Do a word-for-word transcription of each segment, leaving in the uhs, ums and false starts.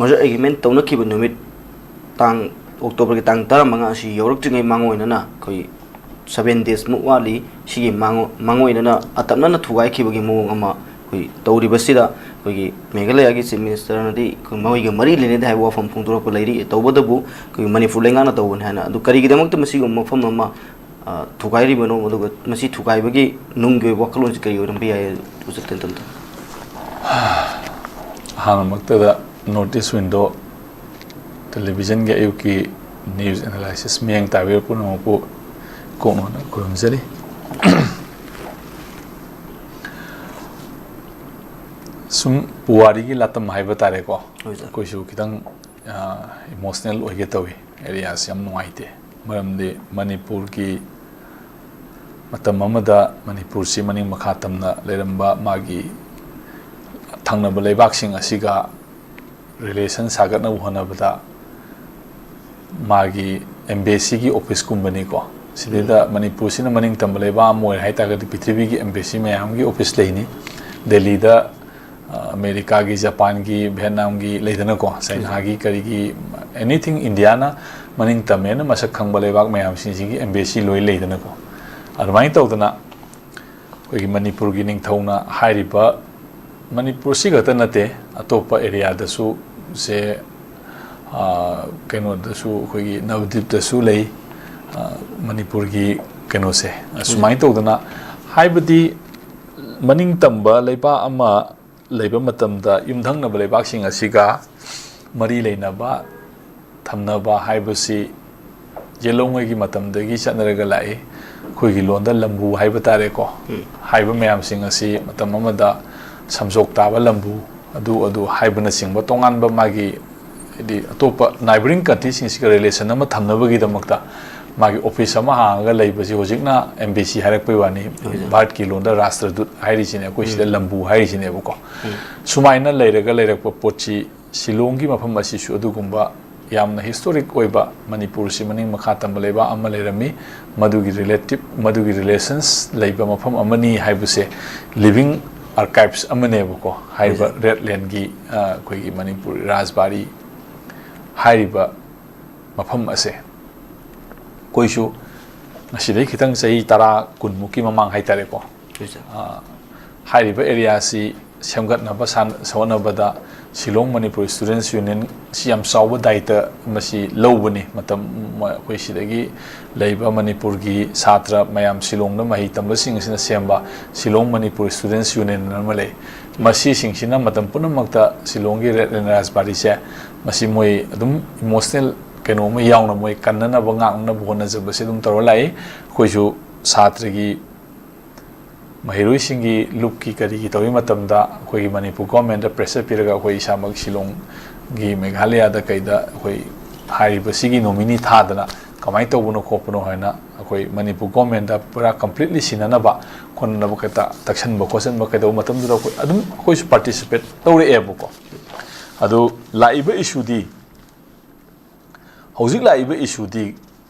merger agreement ꯇꯧꯅꯈꯤꯕ ꯅꯨꯃꯤꯠ, ꯇꯥꯡ, ꯑꯣꯛꯇꯣꯕꯔꯒꯤ ꯇꯥꯡ ꯇꯔꯥꯃꯉꯥ ꯑꯁꯤ ꯌꯧꯔꯛꯇ꯭ꯔꯤꯉꯩ ꯃꯥꯡꯑꯣꯏꯅꯅ ꯑꯩꯈꯣꯏ seven days ꯃꯨꯛ ꯋꯥꯠꯂꯤ꯫ ꯁꯤꯒꯤ ꯃꯥꯡꯑꯣ-, ꯃꯥꯡꯑꯣꯏꯅꯅ ꯑꯇꯞꯅꯅ ꯊꯨꯒꯥꯏꯈꯤꯕꯒꯤ ꯃꯑꯣꯡ ꯑꯃ ꯑꯩꯈꯣꯏ ꯇꯧꯔꯤꯕꯁꯤꯗ, ꯑꯩꯈꯣꯏꯒꯤ ꯃꯦꯘꯥꯂꯌꯥꯒꯤ Chief Ministerꯅꯗꯤ ꯑꯩꯈꯣꯏ ꯃꯣꯏꯒ ꯃꯔꯤ ꯂꯩꯅꯗꯦ ꯍꯥꯏꯕ ꯋꯥꯐꯝ ꯐꯣꯡꯗꯣꯔꯛꯄ ꯂꯩꯔꯤ꯫ ꯇꯧꯕꯇꯕꯨ ꯑꯩꯈꯣꯏꯒꯤ ꯃꯅꯤꯄꯨꯔ ꯂꯩꯉꯥꯛꯅ ꯇꯧꯕꯅꯤ ꯍꯥꯏꯅ꯫ ꯑꯗꯨ ꯀꯔꯤꯒꯤꯗꯃꯛꯇ ꯃꯁꯤꯒꯨꯝꯕ ꯃꯐꯝ ꯑꯃ, ꯑ, ꯊꯨꯒꯥꯏꯔꯤꯕꯅꯣ, ꯑꯗꯨꯒ ꯃꯁꯤ ꯊꯨꯒꯥꯏꯕꯒꯤ ꯅꯨꯡꯒꯤ ꯑꯣꯏꯕ ꯋꯥꯈꯜꯂꯣꯟꯁꯤ ꯀꯔꯤ ꯑꯣꯏꯔꯝꯕ ꯌꯥꯏ, ꯑꯣꯖꯥ ꯇꯦꯟꯇꯣꯟꯇꯣꯟ? ꯑꯍꯥꯟꯕꯃꯛꯇꯗ North East Window Televisionꯒꯤ ꯑꯌꯨꯛꯀꯤ news analysis ꯃꯤꯠꯌꯦꯡ ꯇꯥꯕꯤꯕ ꯄꯨꯝꯅꯃꯛꯄꯨ ꯀꯣꯛꯅꯣꯟꯅ ꯈꯨꯔꯨꯝꯖꯔꯤ꯫ ꯁꯨꯝ ꯄꯨꯋꯥꯔꯤꯒꯤ ꯂꯥꯇꯝ ꯍꯥꯏꯕ ꯇꯥꯔꯦꯀꯣ, ꯍꯣꯏ, ꯁꯥꯔ꯫ ꯑꯩꯈꯣꯏꯁꯨ ꯈꯤꯇꯪ, ꯑ, emotional ꯑꯣꯏꯒꯦ ꯇꯧꯏ꯫ Areaꯁꯤ ꯌꯥꯝ ꯅꯨꯡꯉꯥꯏꯇꯦ꯫ ꯃꯔꯝꯗꯤ ꯃꯅꯤꯄꯨꯔꯒꯤ ꯃꯇꯝ ꯑꯃꯗ ꯃꯅꯤꯄꯨꯔꯁꯤ ꯃꯅꯤꯡ ꯃꯈꯥ ꯇꯝꯅ ꯂꯩꯔꯝꯕ, ꯃꯥꯒꯤ ꯊꯪꯅꯕ ꯂꯩꯕꯥꯛꯁꯤꯡ ꯑꯁꯤꯒ relation ꯁꯥꯒꯠꯅꯕ ꯍꯣꯠꯅꯕꯗ ꯃꯥꯒꯤ embassy ꯒꯤ office ꯀꯨꯝꯕꯅꯤꯀꯣ꯫ ꯁꯤꯗꯩꯗ ꯎꯝ꯫ ꯃꯅꯤꯄꯨꯔꯁꯤꯅ ꯃꯅꯤꯡ ꯇꯝꯕ ꯂꯩꯕꯥꯛ ꯑꯃ ꯑꯣꯏꯔꯦ ꯍꯥꯏ ꯇꯥꯔꯒꯗꯤ ꯄ꯭ꯔꯤꯊꯤꯕꯤꯒꯤ embassy ꯃꯌꯥꯝꯒꯤ office ꯂꯩꯅꯤ꯫ ꯗꯦꯜꯂꯤꯗ, ꯑ, ꯑꯃꯦꯔꯤꯀꯥꯒꯤ, ꯖꯄꯥꯟꯒꯤ, ꯚꯦꯠꯅꯥꯝꯒꯤ ꯂꯩꯗꯅꯀꯣ, ꯆꯥꯏꯅꯥꯒꯤ, ꯀꯔꯤꯒꯤ, anything Indiaꯅ ꯃꯅꯤꯡ ꯇꯝꯃꯦꯅ ꯃꯁꯛ ꯈꯪꯕ ꯂꯩꯕꯥꯛ ꯃꯌꯥꯝꯁꯤꯡꯁꯤꯒꯤ embassy ꯂꯣꯏ ꯂꯩꯗꯅꯀꯣ꯫ ꯑꯗꯨꯃꯥꯏꯅ ꯇꯧꯗꯅ ꯑꯩꯈꯣꯏꯒꯤ ꯃꯅꯤꯄꯨꯔꯒꯤ ꯅꯤꯡꯊꯧꯅ ꯍꯥꯏꯔꯤꯕ, ꯃꯅꯤꯄꯨꯔꯁꯤ ꯈꯛꯇ ꯅꯠꯇꯦ, ꯑꯇꯣꯞꯄ areaꯗꯁꯨ ꯁꯦ, ꯑ, ꯀꯩꯅꯣꯗꯁꯨ, ꯑꯩꯈꯣꯏꯒꯤ ꯅꯕꯗꯤꯞꯇꯁꯨ ꯂꯩ, ꯑ, ꯃꯅꯤꯄꯨꯔꯒꯤ ꯀꯩꯅꯣꯁꯦ꯫ ꯑꯁꯨꯃꯥꯏꯅ ꯇꯧꯗꯅ, ꯍꯥꯏꯕꯗꯤ ꯃꯅꯤꯡ ꯇꯝꯕ ꯂꯩꯕꯥꯛ ꯑꯃ ꯂꯩꯕ ꯃꯇꯝꯗ ꯌꯨꯝꯊꯪꯅꯕ ꯂꯩꯕꯥꯛꯁꯤꯡ ꯑꯁꯤꯒ ꯃꯔꯤ ꯂꯩꯅꯕ, ꯊꯝꯅꯕ ꯍꯥꯏꯕꯁꯤ ꯌꯦꯜꯂꯣꯡꯉꯩꯒꯤ ꯃꯇꯝꯗꯒꯤ ꯆꯠꯅꯔꯒ ꯂꯥꯛꯏ꯫ ꯑꯩꯈꯣꯏꯒꯤ ꯂꯣꯟꯗ ꯂꯝꯕꯨ ꯍꯥꯏꯕ ꯇꯥꯔꯦꯀꯣ꯫ ꯎꯝ꯫ ꯍꯥꯏꯕ ꯃꯌꯥꯝꯁꯤꯡ ꯑꯁꯤ ꯃꯇꯝ ꯑꯃꯗ ꯁꯝꯖꯣꯛ ꯇꯥꯕ ꯂꯝꯕꯨ, ꯑꯗꯨ, ꯑꯗꯨ ꯍꯥꯏꯕꯅꯆꯤꯡꯕ ꯇꯣꯉꯥꯟꯕ ꯃꯥꯒꯤ, ꯍꯥꯏꯗꯤ, ꯑꯇꯣꯞꯄ neighbouring countryꯁꯤꯡꯁꯤꯒ relation ꯑꯃ ꯊꯝꯅꯕꯒꯤꯗꯃꯛꯇ ꯃꯥꯒꯤ office ꯑꯃ ꯍꯥꯡꯉꯒ ꯂꯩꯕꯁꯤ ꯍꯧꯖꯤꯛꯅ embassy ꯍꯥꯏꯔꯛꯄꯩ ꯋꯥꯅꯤ꯫ ꯍꯣꯏ, ꯁꯥꯔ꯫ ꯚꯥꯔꯠꯀꯤ ꯂꯣꯟꯗ ꯔꯥꯁꯇ꯭ꯔꯗꯨꯠ ꯍꯥꯏꯔꯤꯁꯤꯅꯦ, ꯑꯩꯈꯣꯏ ꯁꯤꯗ ꯎꯝ꯫ ꯂꯝꯕꯨ ꯍꯥꯏꯔꯤꯁꯤꯅꯦꯕꯀꯣ꯫ ꯎꯝ꯫ ꯁꯨꯃꯥꯏꯅ ꯂꯩꯔꯒ ꯂꯩꯔꯛꯄ ꯄꯣꯠꯁꯤ ꯁꯤꯂꯣꯡꯒꯤ ꯃꯐꯝ ꯑꯁꯤꯁꯨ ꯑꯗꯨꯒꯨꯝꯕ ꯌꯥꯝꯅ historic ꯑꯣꯏꯕ, ꯃꯅꯤꯄꯨꯔꯁꯤ ꯃꯅꯤꯡ ꯃꯈꯥ ꯇꯝꯕ ꯂꯩꯕꯥꯛ ꯑꯃ ꯂꯩꯔꯝꯃꯤ, ꯃꯗꯨꯒꯤ relative, ꯃꯗꯨꯒꯤ relations ꯂꯩꯕ ꯃꯐꯝ ꯑꯃꯅꯤ ꯍꯥꯏꯕꯁꯦ living ꯑꯥꯔꯀꯥꯏꯞꯁ ꯑꯃꯅꯦꯕꯀꯣ꯫ ꯍꯥꯏꯔꯤꯕ ꯔꯦꯗ ꯂꯦꯟꯒꯤ, ꯑ, ꯑꯩꯈꯣꯏꯒꯤ ꯃꯅꯤꯄꯨꯔ ꯔꯥꯖꯕꯥꯔꯤ ꯍꯥꯏꯔꯤꯕ ꯃꯐꯝ ꯑꯁꯦ ꯑꯩꯈꯣꯏꯁꯨ ꯉꯁꯤꯗꯩ ꯈꯤꯇꯪ ꯆꯍꯤ ꯇꯔꯥ ꯀꯨꯟꯃꯨꯛꯀꯤ ꯃꯃꯥꯡ ꯍꯥꯏꯇꯥꯔꯦꯀꯣ꯫ ꯑ, ꯍꯥꯏꯔꯤꯕ ꯑꯦꯔꯤꯌꯥꯁꯤ ꯁꯦꯝꯒꯠꯅꯕ ꯁꯥꯟ-, ꯍꯣꯠꯅꯕꯗ ꯁꯤꯂꯣꯡ ꯃꯅꯤꯄꯨꯔ ꯁ꯭ꯇꯨꯗꯦꯟꯁ ꯌꯨꯅꯤꯌꯟ ꯁꯤ ꯌꯥꯝ ꯆꯥꯎꯕ ꯗꯥꯏꯇ ꯃꯁꯤ ꯂꯧꯕꯅꯤ꯫ ꯃꯇꯝ ꯑꯩꯈꯣꯏ ꯁꯤꯗꯒꯤ ꯂꯩꯕ ꯃꯅꯤꯄꯨꯔꯒꯤ ꯁꯥꯇ꯭ꯔ ꯃꯌꯥꯝ, ꯁꯤꯂꯣꯡꯗ ꯃꯍꯩ ꯇꯝꯕꯁꯤꯡ ꯑꯁꯤꯅ ꯁꯦꯝꯕ ꯁꯤꯂꯣꯡ ꯃꯅꯤꯄꯨꯔ ꯁ꯭ꯇꯨꯗꯦꯟꯁ ꯌꯨꯅꯤꯌꯟ ꯑꯃ ꯂꯩ꯫ ꯃꯁꯤꯁꯤꯡꯁꯤꯅ ꯃꯇꯝ ꯄꯨꯝꯅꯃꯛꯇ ꯁꯤꯂꯣꯡꯒꯤ ꯔꯦꯗ ꯂꯦꯟ ꯔꯥꯖꯕꯥꯔꯤꯁꯦ, ꯃꯁꯤ ꯃꯣꯏ ꯑꯗꯨꯝ ꯏꯃꯣꯁꯅꯦꯜ ꯀꯩꯅꯣ ꯑꯃ ꯌꯥꯎꯅ ꯃꯣꯏ ꯀꯟꯅꯅꯕ, ꯉꯥꯛꯅꯅꯕ ꯍꯣꯠꯅꯖꯕꯁꯦ ꯑꯗꯨꯝ ꯇꯧꯔ ꯂꯥꯛꯏ꯫ ꯑꯩꯈꯣꯏꯁꯨ ꯁꯥꯇ꯭ꯔꯒꯤ, ꯃꯍꯩꯔꯣꯏꯁꯤꯡꯒꯤ ꯂꯨꯞꯀꯤ ꯀꯔꯤꯒꯤ ꯇꯧꯔꯤ ꯃꯇꯝꯗ ꯑꯩꯈꯣꯏꯒꯤ ꯃꯅꯤꯄꯨꯔ ꯒꯣꯔꯃꯦꯟꯗ ꯄ꯭ꯔꯦꯁꯔ ꯄꯤꯔꯒ ꯑꯩꯈꯣꯏ ꯏꯁꯥꯃꯛ ꯁꯤꯂꯣꯡꯒꯤ ꯃꯦꯘꯥꯂꯌꯥꯗ ꯀꯩꯗ ꯑꯩꯈꯣꯏ ꯍꯥꯏꯔꯤꯕꯁꯤꯒꯤ ꯅꯣꯃꯤꯅꯤ ꯊꯥꯗꯅ ꯀꯃꯥꯏꯅ ꯇꯧꯕꯅꯣ ꯈꯣꯠꯄꯅꯣ ꯍꯥꯏꯅ ꯑꯩꯈꯣꯏ ꯃꯅꯤꯄꯨꯔ ꯒꯣꯔꯃꯦꯟꯗ ꯄꯨꯔꯥ ꯀꯝꯄ꯭ꯂꯤꯠꯂꯤ ꯁꯤꯟꯅꯅꯕ ꯍꯣꯠꯅꯅꯕ ꯀꯩꯗ ꯇꯛꯁꯟꯕ ꯈꯣꯠꯆꯟꯕ ꯀꯩꯗꯧꯕ ꯃꯇꯝꯗꯨꯗ ꯑꯩꯈꯣꯏ ꯑꯗꯨꯝ ꯑꯩꯈꯣꯏꯁꯨ ꯄꯥꯔꯇꯤꯁꯤꯄꯦꯠ ꯇꯧꯔꯛꯑꯦꯕꯀꯣ꯫ ꯑꯗꯨ ꯂꯥꯛꯏꯕ ꯏꯁꯨꯗꯤ, ꯍꯧꯖꯤꯛ ꯂꯥꯛꯏꯕ ꯏꯁꯨꯗꯤ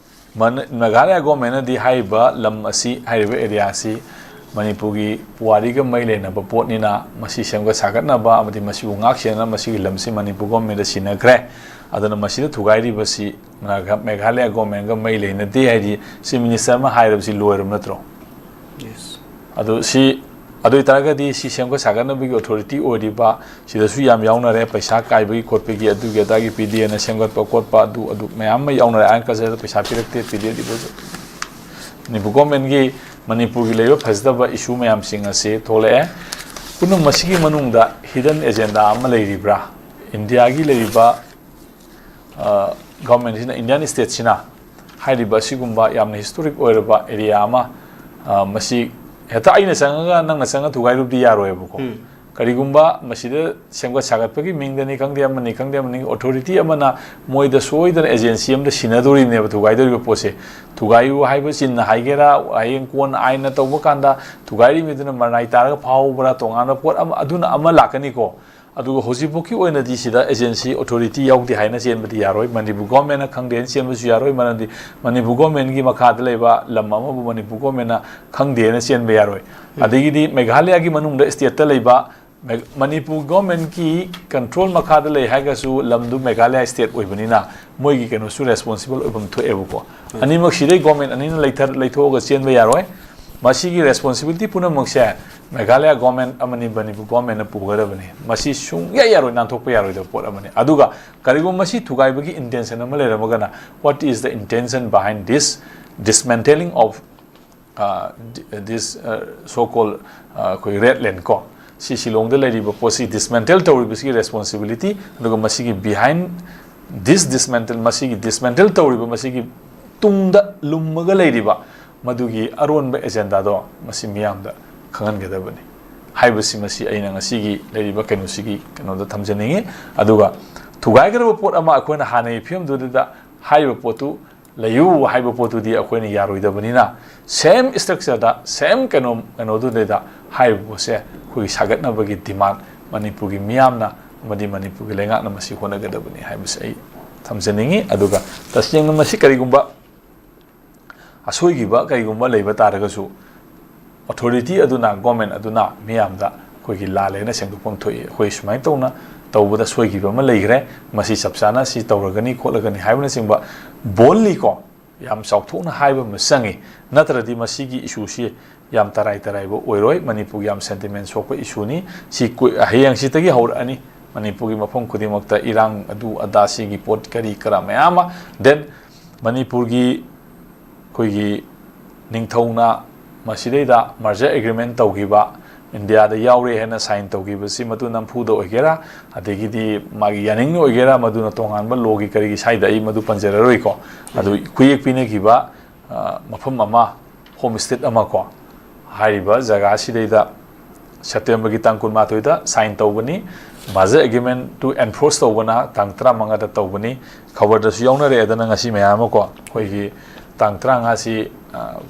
ꯃꯅ-, ꯃꯦꯘꯥꯂꯌꯥ ꯒꯣꯔꯃꯦꯟꯅꯗꯤ ꯍꯥꯏꯔꯤꯕ ꯂꯝ ꯑꯁꯤ, ꯍꯥꯏꯔꯤꯕ ꯑꯦꯔꯤꯌꯥ ꯑꯁꯤ ꯃꯅꯤꯄꯨꯔꯒꯤ ꯄꯨꯋꯥꯔꯤꯒ ꯃꯔꯤ ꯂꯩꯅꯕ ꯄꯣꯠꯅꯤꯅ ꯃꯁꯤ ꯁꯦꯝꯒꯠ ꯁꯥꯒꯠꯅꯕ ꯑꯃꯗꯤ ꯃꯁꯤꯕꯨ ꯉꯥꯛ ꯁꯦꯟꯅꯅ ꯃꯁꯤꯒꯤ ꯂꯝꯁꯤ ꯃꯅꯤꯄꯨꯔ ꯒꯣꯔꯃꯦꯟꯗ ꯁꯤꯟꯅꯈ꯭ꯔꯦ꯫ ꯑꯗꯨꯅ ꯃꯁꯤꯗ ꯊꯨꯒꯥꯏꯔꯤꯕꯁꯤ ꯃꯦꯘꯥ-, ꯃꯦꯘꯥꯂꯌꯥ ꯒꯣꯔꯃꯦꯟꯒ ꯃꯔꯤ ꯂꯩꯅꯗꯦ ꯍꯥꯏꯗꯤ ꯆꯤꯐ ꯃꯤꯅꯤꯁꯇꯔ ꯑꯃ ꯍꯥꯏꯔꯕꯁꯤ ꯂꯣꯏꯔꯕ ꯅꯠꯇ꯭ꯔꯣ? ꯑꯗꯨ ꯁꯤ, ꯑꯗꯨ ꯑꯣꯏꯇꯥꯔꯒꯗꯤ ꯁꯤ ꯁꯦꯝꯒꯠ ꯁꯥꯒꯠꯅꯕꯒꯤ ꯑꯣꯊꯣꯔꯤꯇꯤ ꯑꯣꯏꯔꯤꯕ ꯁꯤꯗꯁꯨ ꯌꯥꯝ ꯌꯥꯎꯅꯔꯦ, ꯄꯩꯁꯥ ꯀꯥꯏꯕꯒꯤ ꯈꯣꯠꯄꯒꯤ ꯑꯗꯨꯒꯤ ꯑꯗꯥꯒꯤ ꯄꯤꯗꯦꯅ ꯁꯦꯝꯒꯠꯄ ꯈꯣꯠꯄ ꯑꯗꯨ, ꯑꯗꯨ ꯃꯌꯥꯝ ꯑꯃ ꯌꯥꯎꯅꯔꯦ꯫ ꯑꯥꯏꯟ ꯀꯜꯆꯔꯗ ꯄꯩꯁꯥ ꯄꯤꯔꯛꯇꯦ, ꯄꯤꯗꯦ, ꯑꯗꯨꯕꯨ ꯃꯅꯤꯄꯨꯔ ꯒꯣꯔꯃꯦꯟꯒꯤ ꯃꯅꯤꯄꯨꯔꯒꯤ ꯂꯩꯕ ꯐꯖꯗꯕ ꯏꯁꯨ ꯃꯌꯥꯝꯁꯤꯡ ꯑꯁꯤ ꯊꯣꯛꯂꯛꯑꯦ꯫ ꯄꯨꯝꯅꯃꯛ ꯃꯁꯤꯒꯤ ꯃꯅꯨꯡꯗ ꯍꯤꯗꯟ ꯑꯦꯖꯦꯟꯗꯥ ꯑꯃ ꯂꯩꯔꯤꯕ꯭ꯔꯥ? ꯏꯟꯗꯤꯌꯥꯒꯤ ꯂꯩꯔꯤꯕ ꯒꯣꯔꯃꯦꯟꯁꯤꯅ, ꯏꯟꯗꯤꯌꯥꯟ ꯁ꯭ꯇꯦꯠꯁꯤꯅ ꯍꯥꯏꯔꯤꯕ ꯑꯁꯤꯒꯨꯝꯕ ꯌꯥꯝꯅ ꯍꯤꯁꯇꯣꯔꯤꯛ ꯑꯣꯏꯔꯕ ꯑꯦꯔꯤꯌꯥ ꯑꯃ, ꯑ, ꯃꯁꯤ ꯍꯦꯛꯇ ꯑꯩꯅ ꯆꯪꯉꯒ ꯅꯪꯅ ꯆꯪꯉꯒ ꯊꯨꯒꯥꯏꯔꯨꯕꯗꯤ ꯌꯥꯔꯣꯏꯕꯀꯣ꯫ ꯀꯔꯤꯒꯨꯝꯕ ꯃꯁꯤꯗ ꯁꯦꯝꯒꯠ ꯁꯥꯒꯠꯄꯒꯤ ꯃꯤꯡꯗꯅꯤ ꯈꯪꯗꯦ, ꯑꯃꯅꯤ ꯈꯪꯗꯦ, ꯑꯃꯅꯤ, ꯑꯣꯊꯣꯔꯤꯇꯤ ꯑꯃꯅ ꯃꯣꯏꯗ ꯁꯣꯏꯗꯅ ꯑꯦꯖꯦꯟꯁꯤ ꯑꯃꯗ ꯁꯤꯟꯅꯗꯣꯔꯤꯕꯅꯦꯕ ꯊꯨꯒꯥꯏꯗꯣꯔꯤꯕ ꯄꯣꯠꯁꯦ꯫ ꯊꯨꯒꯥꯏꯌꯨ ꯍꯥꯏꯕ ꯆꯤꯟꯅ ꯍꯥꯏꯒꯦꯔꯥ, ꯍꯌꯦꯡ ꯀꯣꯟꯅ ꯑꯥꯏꯟꯅ ꯇꯧꯕ ꯀꯥꯟꯗ ꯊꯨꯒꯥꯏꯔꯤꯕ ꯃꯤꯗꯨꯅ ꯃꯔꯥꯏ ꯇꯥꯔꯒ ꯐꯥꯍꯧꯕ꯭ꯔꯥ, ꯇꯣꯉꯥꯟꯕ ꯄꯣꯠ ꯑꯃ, ꯑꯗꯨꯅ ꯑꯃ ꯂꯥꯛꯀꯅꯤꯀꯣ꯫ ꯑꯗꯨꯒ ꯍꯧꯖꯤꯛꯐꯥꯎꯒꯤ ꯑꯣꯏꯅꯗꯤ ꯁꯤꯗ agency authority ꯌꯥꯎꯗꯦ ꯍꯥꯏꯅ ꯆꯦꯟꯕꯗꯤ ꯌꯥꯔꯣꯏ꯫ ꯃꯅꯤꯄꯨꯔ ꯒꯣꯔꯃꯦꯟꯅ ꯈꯪꯗꯦꯅ ꯆꯦꯟꯕꯁꯨ ꯌꯌꯥꯔꯣꯏ꯫ ꯃꯔꯝꯗꯤ ꯃꯅꯤꯄꯨꯔ ꯒꯣꯔꯃꯦꯟꯒꯤ ꯃꯈꯥꯗ ꯂꯩꯕ ꯂꯝ ꯑꯃꯕꯨ ꯃꯅꯤꯄꯨꯔ ꯒꯣꯔꯃꯦꯟꯅ ꯈꯪꯗꯦꯅ ꯆꯦꯟꯕ ꯌꯥꯔꯣꯏ꯫ ꯑꯗꯒꯤꯗꯤ ꯃꯦꯘꯥꯂꯌꯥꯒꯤ ꯃꯅꯨꯡꯗ stateꯇ ꯂꯩꯕ ꯃꯦ- ꯃꯅꯤꯄꯨꯔ ꯒꯣꯔꯃꯦꯟꯒꯤ control ꯃꯈꯥꯗ ꯂꯩ ꯍꯥꯏꯔꯒꯁꯨ ꯂꯝꯗꯨ ꯃꯦꯘꯥꯂꯌꯥ state ꯑꯣꯏꯕꯅꯤꯅ ꯃꯣꯏꯒꯤ ꯀꯩꯅꯣꯁꯨ responsible ꯑꯣꯏꯐꯝ ꯊꯣꯛꯑꯦꯕꯀꯣ꯫ ꯑꯅꯤꯃꯛ ꯁꯤꯗꯩ ꯒꯣꯔꯃꯦꯟ ꯑꯅꯤꯅ ꯂꯩꯊ ꯂꯩꯊꯣꯛꯑꯒ ꯆꯦꯟꯕ ꯌꯥꯔꯣꯏ꯫ ꯃꯁꯤꯒꯤ responsibility ꯄꯨꯝꯅꯃꯛꯁꯦ ꯃꯦꯘꯥꯂꯌꯥ ꯒꯣꯔꯃꯦꯟ ꯑꯃꯗꯤ ꯃꯅꯤꯄꯨꯔ ꯒꯣꯔꯃꯦꯟꯅ ꯄꯨꯒꯗꯕꯅꯤ꯫ ꯃꯁꯤ ꯁꯨꯡꯌꯥ ꯌꯥꯔꯣꯏ, ꯅꯥꯟꯊꯣꯛꯄ ꯌꯥꯔꯣꯏꯗꯕ ꯄꯣꯠ ꯑꯃꯅꯤ꯫ ꯑꯗꯨꯒ ꯀꯔꯤꯒꯨꯝꯕ ꯃꯁꯤ ꯊꯨꯒꯥꯏꯕꯒꯤ intention ꯑꯃ ꯂꯩꯔꯝꯃꯒꯅ, what is the intention behind this dismantling of this so called ꯑꯩꯈꯣꯏ red land ꯀꯣ? ꯁꯤ ꯁꯤꯂꯣꯡꯗ ꯂꯩꯔꯤꯕ ꯄꯣꯠꯁꯤ dismantle ꯇꯧꯔꯤꯕꯁꯤꯒꯤ responsibility, ꯑꯗꯨꯒ ꯃꯁꯤꯒꯤ behind this dismantle, ꯃꯁꯤꯒꯤ dismantle ꯇꯧꯔꯤꯕ ꯃꯁꯤꯒꯤ ꯇꯨꯡꯗ ꯂꯨꯝꯃꯒ ꯂꯩꯔꯤꯕ ꯃꯗꯨꯒꯤ ꯑꯔꯣꯟꯕ agendaꯗꯣ ꯃꯁꯤ ꯃꯤꯌꯥꯝꯗ ꯈꯪꯍꯟꯒꯗꯕꯅꯤ ꯍꯥꯏꯕꯁꯤ, ꯃꯁꯤ ꯑꯩꯅ ꯉꯁꯤꯒꯤ ꯂꯩꯔꯤꯕ ꯀꯩꯅꯣꯁꯤꯒꯤ ꯀꯩꯅꯣꯗ ꯊꯝꯖꯅꯤꯡꯉꯤ꯫ ꯑꯗꯨꯒ ꯊꯨꯒꯥꯏꯒꯗꯕ ꯄꯣꯠ ꯑꯃ ꯑꯩꯈꯣꯏꯅ ꯍꯥꯟꯅꯒꯤ ꯐꯤꯕꯝꯗꯨꯗ ꯍꯥꯏꯔꯤꯕ ꯄꯣꯠꯇꯨ ꯂꯩꯌꯨ ꯍꯥꯏꯕ ꯄꯣꯠꯇꯨꯗꯤ ꯑꯩꯈꯣꯏꯅ ꯌꯥꯔꯣꯏꯗꯕꯅꯤꯅ, same structureꯗ, same ꯀꯩꯅꯣ ꯀꯩꯅꯣꯗꯨꯗꯩꯗ ꯍꯥꯏꯔꯤꯕ ꯄꯣꯠꯁꯦ ꯑꯩꯈꯣꯏꯒꯤ ꯁꯥꯒꯠꯅꯕꯒꯤ demand ꯃꯅꯤꯄꯨꯔꯒꯤ ꯃꯤꯌꯥꯝꯅ ꯑꯃꯗꯤ ꯃꯅꯤꯄꯨꯔꯒꯤ ꯂꯩꯉꯥꯛꯅ ꯃꯁꯤ ꯍꯣꯠꯅꯒꯗꯕꯅꯤ ꯍꯥꯏꯕꯁꯦ ꯑꯩ ꯊꯝꯖꯅꯤꯡꯉꯤ꯫ ꯑꯗꯨꯒ ꯇꯁꯦꯡꯅ ꯃꯁꯤ ꯀꯔꯤꯒꯨꯝꯕ ꯑꯁꯣꯏꯈꯤꯕ ꯀꯔꯤꯒꯨꯝꯕ ꯂꯩꯕ ꯇꯥꯔꯒꯁꯨ, authority ꯑꯗꯨꯅ, ꯒꯣꯔꯃꯦꯟ ꯑꯗꯨꯅ ꯃꯤꯌꯥꯝꯗ ꯑꯩꯈꯣꯏꯒꯤ ꯂꯥꯜꯂꯦꯅ ꯁꯦꯡꯗꯣꯛꯐꯝ ꯊꯣꯛꯏ, ꯑꯩꯈꯣꯏ ꯁꯨꯃꯥꯏꯅ ꯇꯧꯅ ꯇꯧꯕꯗ ꯁꯣꯏꯈꯤꯕ ꯑꯃ ꯂꯩꯈ꯭ꯔꯦ, ꯃꯁꯤ ꯆꯞ ꯆꯥꯅ ꯁꯤ ꯇꯧꯔꯒꯅꯤ ꯈꯣꯠꯂꯒꯅꯤ ꯍꯥꯏꯕꯅꯆꯤꯡꯕ boldly ꯀꯣ, ꯌꯥꯝ ꯆꯥꯎꯊꯣꯛꯅ ꯍꯥꯏꯕ ꯑꯃ ꯆꯪꯉꯤ꯫ ꯅꯠꯇ꯭ꯔꯗꯤ ꯃꯁꯤꯒꯤ issueꯁꯤ ꯌꯥꯝ ꯇꯔꯥꯏ ꯇꯔꯥꯏꯕ ꯑꯣꯏꯔꯣꯏ꯫ ꯃꯅꯤꯄꯨꯔꯒꯤ ꯌꯥꯝ sentiment ꯁꯣꯛꯄ issueꯅꯤ꯫ ꯁꯤ ꯀꯨꯏ-, ꯍꯌꯦꯡꯁꯤꯗꯒꯤ ꯍꯧꯔꯛꯑꯅꯤ꯫ ꯃꯅꯤꯄꯨꯔꯒꯤ ꯃꯐꯝ ꯈꯨꯗꯤꯡꯃꯛꯇ ꯏꯔꯥꯡ ꯑꯗꯨ ꯑꯗꯥ ꯁꯤꯒꯤ ꯄꯣꯠ ꯀꯔꯤ ꯀꯔꯥ ꯃꯌꯥꯝ ꯑꯃ, then ꯃꯅꯤꯄꯨꯔꯒꯤ ꯑꯩꯈꯣꯏꯒꯤ ꯅꯤꯡꯊꯧꯅ ꯃꯁꯤꯗꯩꯗ merger agreement ꯇꯧꯈꯤꯕ, ꯏꯟꯗꯤꯌꯥꯗ ꯌꯥꯎꯔꯦ ꯍꯥꯏꯅ sign ꯇꯧꯈꯤꯕꯁꯤ, ꯃꯗꯨ ꯅꯝꯐꯨꯗ ꯑꯣꯏꯒꯦꯔꯥ, ꯑꯗꯒꯤꯗꯤ ꯃꯥꯒꯤ ꯌꯥꯅꯤꯡꯅ ꯑꯣꯏꯒꯦꯔꯥ, ꯃꯗꯨꯅ ꯇꯣꯉꯥꯟꯕ lawꯒꯤ ꯀꯔꯤꯒꯤ ꯁꯥꯏꯗ ꯑꯩ ꯃꯗꯨ ꯄꯟꯖꯔꯔꯣꯏꯀꯣ꯫ ꯑꯗꯨ ꯈꯨꯌꯦꯛ ꯄꯤꯅꯈꯤꯕ, ꯑ, ꯃꯐꯝ ꯑꯃ, home state ꯑꯃ ꯀꯣ, ꯍꯥꯏꯔꯤꯕ ꯖꯒꯥꯁꯤꯗꯩꯗ Septemberꯒꯤ ꯇꯥꯡ ꯀꯨꯟꯃꯥꯊꯣꯏꯗ sign ꯇꯧꯕꯅꯤ꯫ Merger agreement to enforce ꯇꯧꯕꯅ ꯇꯥꯡ ꯇꯔꯥꯃꯉꯥꯗ ꯇꯧꯕꯅꯤ꯫ ꯈꯕꯔꯗꯁꯨ ꯌꯥꯎꯅꯔꯛꯑꯦꯗꯅ ꯉꯁꯤ ꯃꯌꯥꯝ ꯑꯃ ꯀꯣ꯫ ꯑꯩꯈꯣꯏꯒꯤ ꯇꯥꯡ ꯇꯔꯥꯃꯉꯥꯁꯤ, ꯑ,